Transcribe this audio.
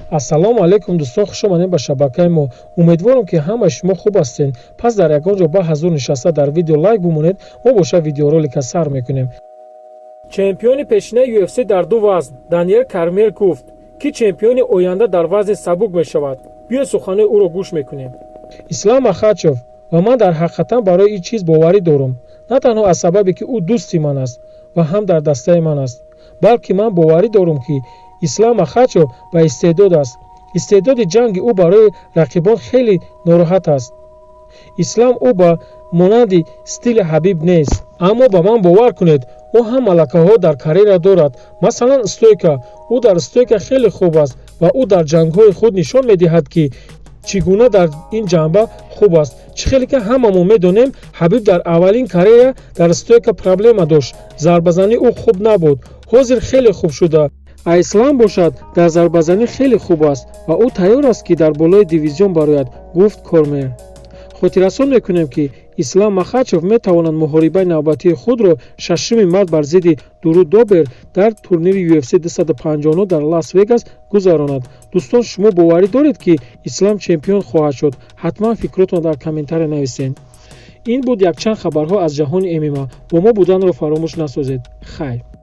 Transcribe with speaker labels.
Speaker 1: Ассалому алайкум, дӯстон, хуш омадем ба шабакаи мо. Умедворам, ки ҳамаи шумо хуб ҳастед. Пас дар ягон ҷо ба ҳазур нишаста дар видео лайк бимонед. Мо боша видеоролика сар мекунем. Чемпиони пешинаи UFC дар ду вазн Даниэл Кормье гуфт, ки чемпиони оянда дар вазни сабук мешавад. Биё, суханои ӯро гӯш мекунем. Ислам Махачев ва ман дар ҳақиқатан барои ин чиз боварӣ дорам, на танҳо аз сабабе, ки ӯ дӯсти ман аст ва ҳам дар дастаи ман аст, балки ман боварӣ дорам, ки Ислам Махачев ба истеъдод аст. Истеъдоди ҷанги ӯ барои рақибон хеле нороҳат аст. Ислам ӯ ба монанди стили Ҳабиб нест, аммо ба ман бовар кунед, ӯ ҳам малакаҳо дар карьера дорад. Масалан, стойка. Ӯ дар стойка хеле хуб аст ва ӯ дар ҷангҳои худ нишон медиҳад, ки чӣ гуна дар ин ҷанба хуб аст. Чӣ хеле ки ҳамамо медонем, Ҳабиб дар аввалин карьера дар стойка проблема дошт, зарбазании ӯ хуб набуд. Ҳозир хеле хуб шуда, а Ислам бошад, дар зарбазанӣ хеле хуб аст ва ӯ тайёр аст, ки дар болои дивизион барояд, гуфт Кормье. Хотиррасон мекунем, ки Ислам Махачев метавонад муҳорибаи навбатии худро 6 март бар зидди Дрю Добер дар турнири UFC 259 дар Лас Вегас гузаронад. Дӯстон, шумо боварӣ доред, ки Ислам чемпион хоҳад шуд? Ҳатман фикротонро дар комментария нависед. Ин буд якчанд хабарҳо аз ҷаҳони ММА. Бо мо буданро фаромӯш насозед. Хайр.